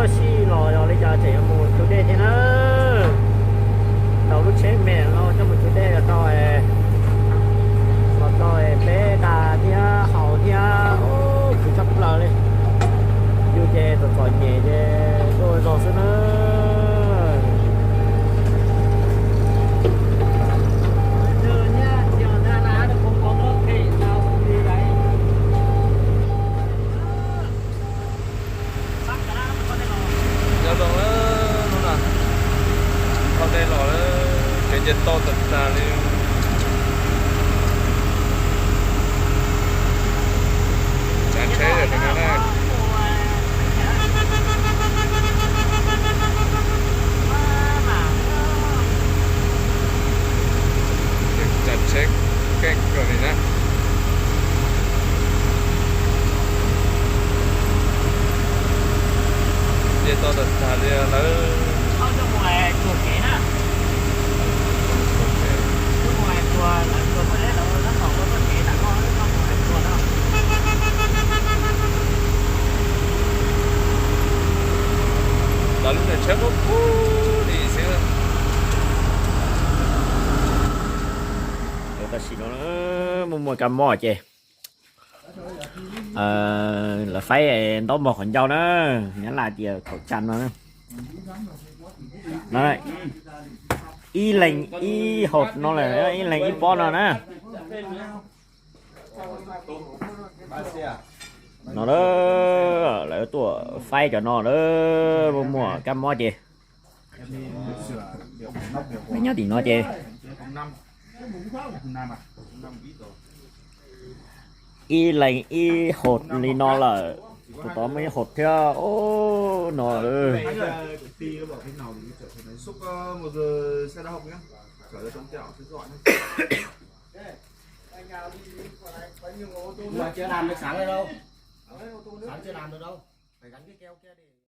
Sij los yog li cas tseem yuav mus tus dej thiab na. Tau lub tsheb me no coj mus tus dej los tau, los tau peb da thiab haus thiab, khwv tshaj plaws li. Yus ces txom txom nyem ces tuaj zog xwb na. Nyob zoo lawm hnub no, thauj dej los lawm, kev nce toj tag tag li. Tsav tsheb tam sim no na. Tsav tsheb keej kawg li na. Nce toj tag tag li lawm. Lawv lub niag tsheb qub qub li xwb. Tam sim no muaj muaj kab mob ces lawv faib ntaub npog qhov ncauj na, Nyab Laj tias khẩu trang no. Ib leeg ib hộp no lawm, ib leeg ib pob no na. No lawv tuaj faib cov no lawm, muaj muaj kab mob ces nyob tim no ces ib leeg ib hộp li no lawm, tus tod muaj ib hộp thiab no. Ua, chưa làm được sáng rồi đâu. Sáng chưa làm được đâu. Phải gắn cái keo kia để